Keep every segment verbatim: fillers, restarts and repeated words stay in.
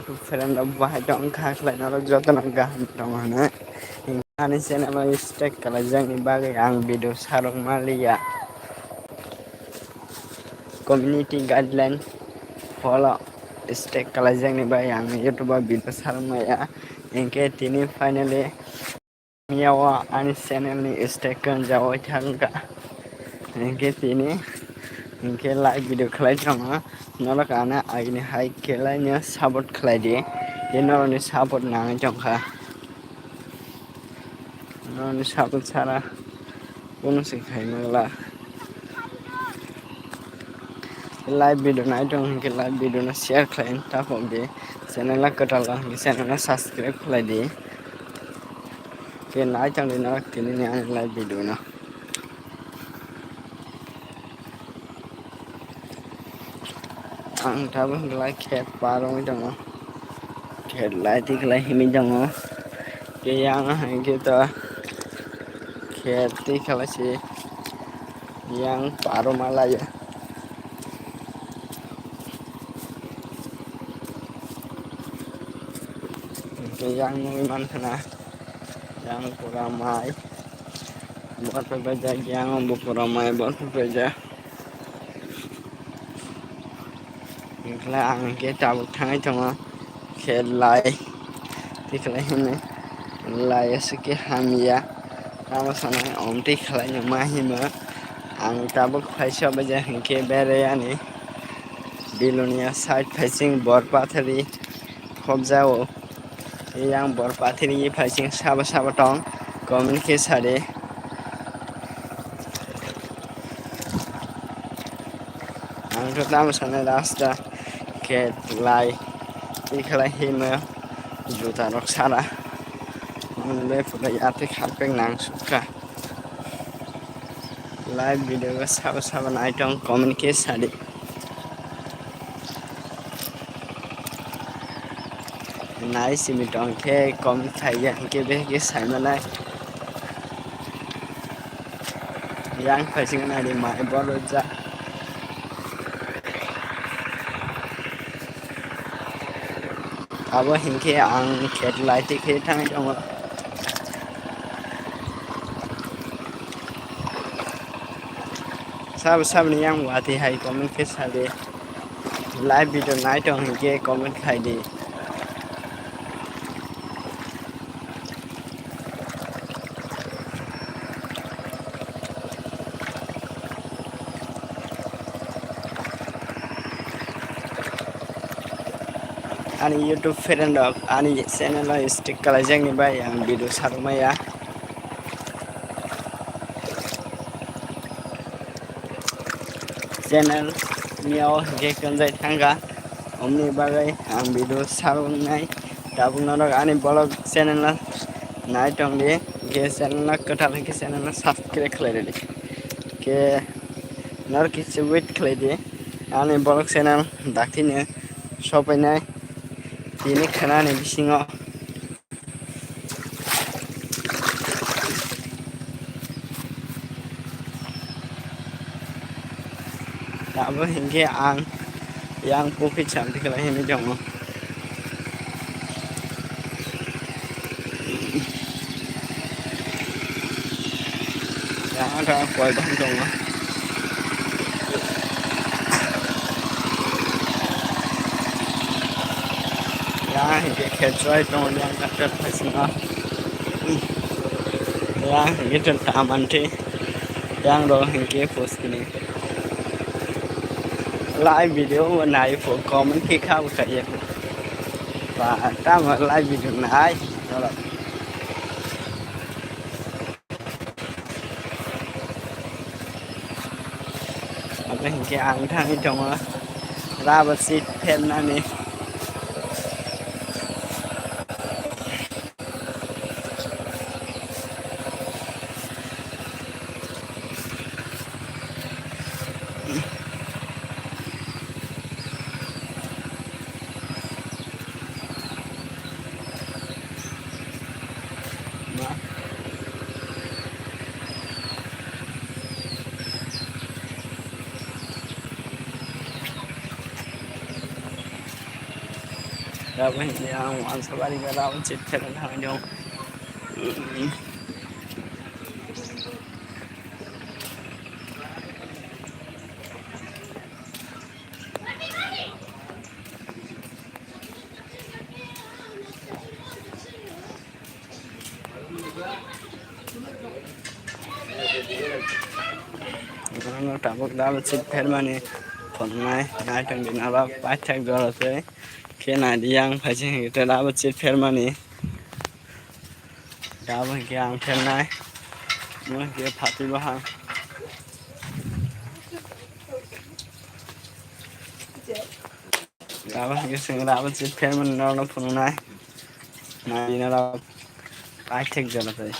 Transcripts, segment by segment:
Friend rok bahai tong kha khlai norok jotono kaham tongo hwnwi. Ani channel o strike khlaijakni bagwi ang video sarwk manliya. Community guideline follow strike khlaijakni bagwi ang YouTube o video sarwk maya. Hinkhe tini finally Miya o ani channel ni strike kanjawai thangkha. Hinkhe tini hinkhe live video khlai tongo. Norok ano agini hai khe laino support khlai di. Tei norokni support nangwi tongkha. Norokni support sara kunu se khai mangla. Live video nai tong hinkhe live video no share khlai tapok di. Channel no kwtal o hinkhe channel no subscribe khlai di. Khe nai tong di norok tini ni ani live video no. Ang tabuk hinklai khet par wngwi tongo. Khet lai tikhlai himwi tongo. Khe yang hinkhe to khet tikhlai se yang par wngma laio. Hinkhe yang nugwi mankha na. Yang pura mai. Bor paijak yang bo pura mai bor paijak. Hinkhe ang hinkhe tabuk thangwi tongo. Khe lai. Tikhlai hwnwi. Lai aswk khe hamya. Tamo sanai omtwi khlai no ma himo. Ang tabuk phaisa baja hinkhe berai ani. Bilonia side phaising bor pathari. Khobjao. Yang bor pathiri phaising sabo sabo tong comment khe sadi. Ang to tamo sanai rasta khe lai tikhlai himo juta rok sara. Ang be pura yate kharpek nang sukha. Live video o sabo sabo nai tong comment khe sadi. Nai simi tong khe comment khaiya hinkhe behai khe saimanai. Yang phaising nai di mai boro ja. Abo hinkhe ang khet lai tikhe thangwi tongo. Sabo saboni yang watwi hai comment khe sadi. Live video nai tong hinkhe comment khai di. Ani YouTube friend rok ani channel o stick kalaijakni bai ang video sarwk maya. Channel miyao hingke kanjai thangka, omni bagwi ang video sarwnai. Tabuk norok ani vlog channel no nai tongdi, hingke channel no kwtal hingke channel no subscribe khlai rwdi. Hingke norok kisa wait khlai di, ani vlog channel daktino sopainai tini khanani bisingo. Abo hingke ang yang pukri chamti kela hini jongo. Yang ada koi bang jongo. Yang hingke kechoi tongo yang kaket phaisingma. Yang hingke tonta manti. Yang ro hingke post kini. Live video nai po comment khe kha bo kaiye. Ba tamo live video nai. Abo hingke ang thangwi tongo rubber sheet phernani. Rabo hingke ang wansabari ga rabo chit pherna thangwi dong. Tabuk rabo chit phermani phunuknai, naitong di naba paithak jora se. Khe naidi yang phaising hingke rabo chit phermani. Rabo hingke ang phernai. Mo hingke phatwi bahang. Rabo hingke sing rabo chit phermani norno phunuknai. Naidi norok paithak jora se.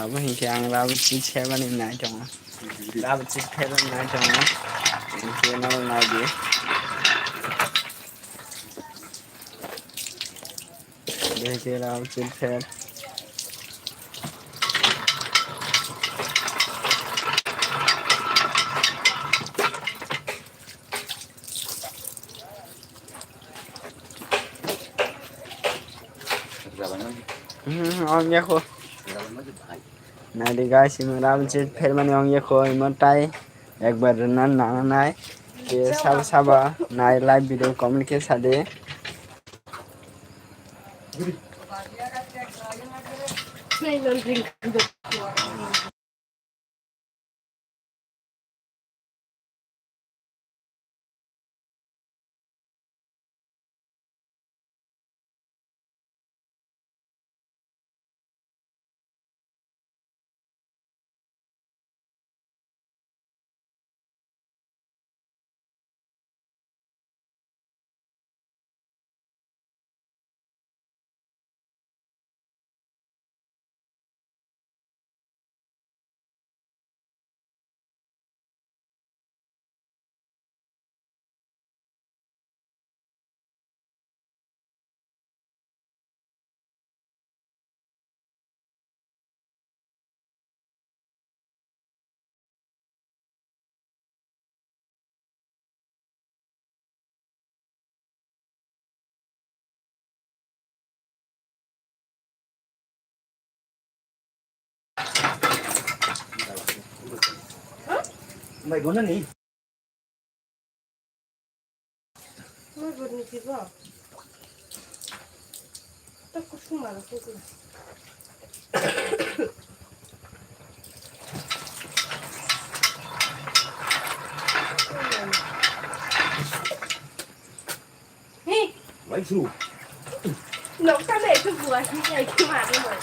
Abo hinkhe ang rabo chip sebani nai tongo. Rabo chip sebani nai tongo. Hinkhe norok naidi. Hinkhe rabo chip seb. Hmm, ong ya kho. Naidi guys, imo rabo chip phermani ong ya kho, imo tai ekbar rwna nangnai. Ke sabo sabo nai live video comment khe sadi. Mai gona ni. Mai gona ni bo. Tak kusung mara kuku. Hey. Wai su. Nok ta le tu buah ni kai tu mari mo.